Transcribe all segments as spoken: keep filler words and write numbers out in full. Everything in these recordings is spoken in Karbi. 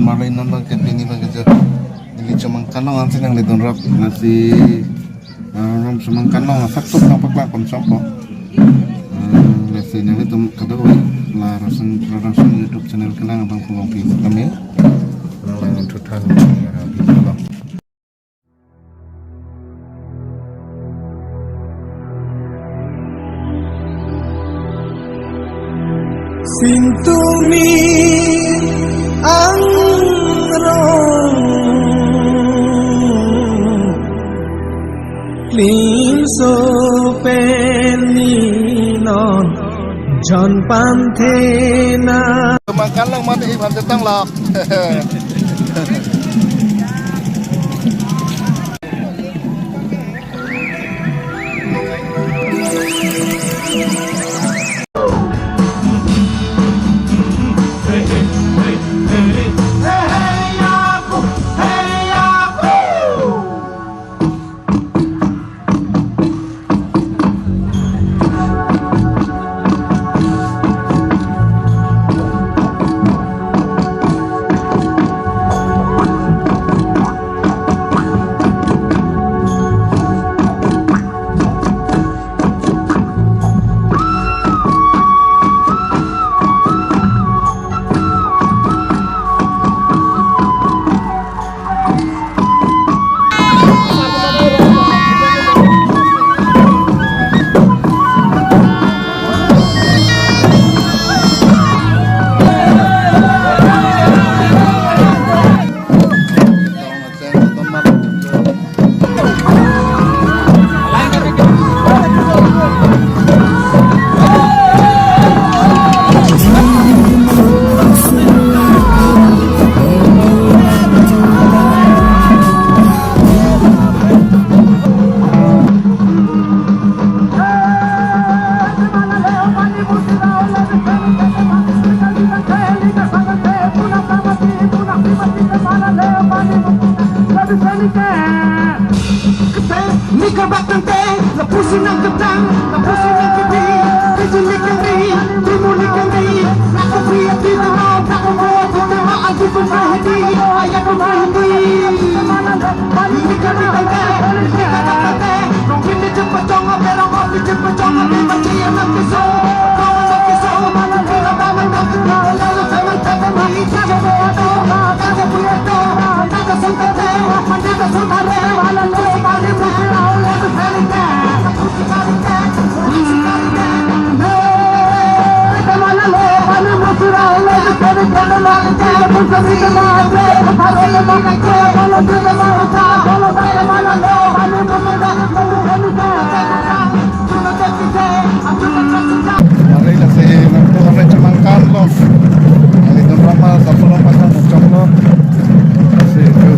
Marli non bang ke pini bang ke jo. Neli Chomangkan along ansi nangli donrap, lasi, eh, rom Chomangkan along asap tup nangpaklang pon chompo. Eh, lasi nanglitum kadokave la Rason, Rason YouTube channel kelang abang pulong pi kami. Nang lang thuthan, eh, di dalam. Sing tumi angrong klimso pen ni non jon panthe na. Chomangkan along mati iban tetang lak. Nikar batang te, lapusi nangketang, lapusi nangkedi, kejun nikari, timu nikari, nakapri ati tama, nakapri ati tama, agi pun mahedi, ayat pun mahedi. Nikar batang te, nikar batang te, rong kini jemput jonga berang. Mari lasi nangtum hari Chomangkan lo. Hari Chomangkan lo, satu lo, pasang Chomangkan lo. Lasi itu.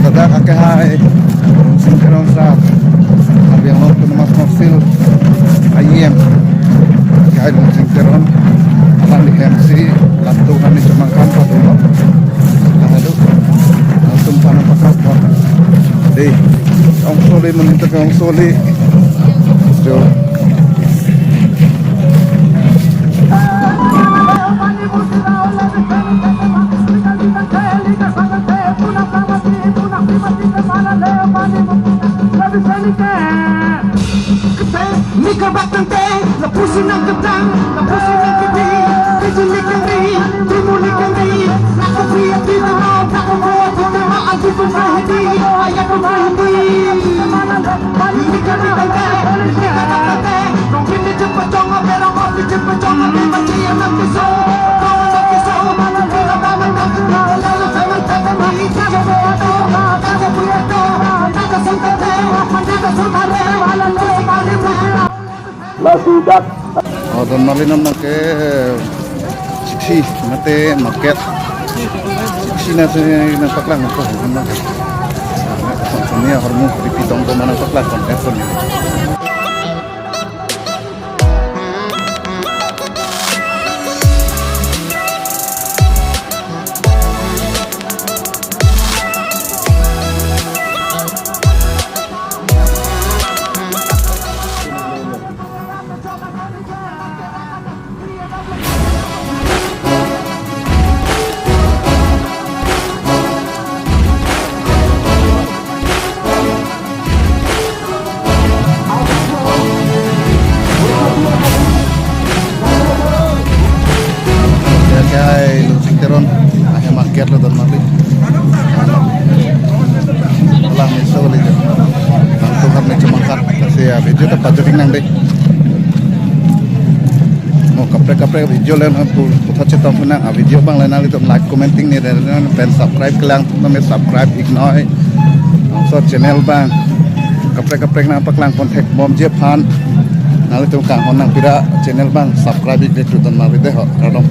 Kada kakek hai. Singkeron sa. Abi yang lo tu nama Snow Seal. Ayem. Kakek hai Singkeron. Alang di M C. Latu kami Chomangkan padu lo. Aduh, langsung panas pakas, Pak. Dei, ongsole, menintek ongsole. Jo. Nikar batang te, lapusi nangketang, lapusi nangkedi, kejun nikari, timu nikari, nakapri ati tama, nakapri ati tama, agi pun mahedi, ayat pun mahedi. Nikar batang te, nikar batang te, rong kini jemput jonga berang, rong kini jemput jonga berang, cia nangkiso, rong nangkiso, mana kira bangan nangkiso, lalu jangan kata mahedi. Lasi dak. Oh, don marli non ke chikchi mate market. Chikchi na si nangpaklang ko non ke. Sonia hormu pipi tong ko mana paklang ko. Mali. Lang ni so li. Nangtum hap ni chemangkat. Kasi ya video ta pajoring nang deh. Mo kaprek kaprek video le nang pu puthot chetong phu nang a video abang le nanglitum like commenting ni re re pen subscribe kelang tum nang subscribe iknoi. So channel abang kaprek kaprek nangpaklang pon thek bomji aphan nanglitum kanghon nang pira channel abang subscribe ik deh tu ton mali deh ho kardom.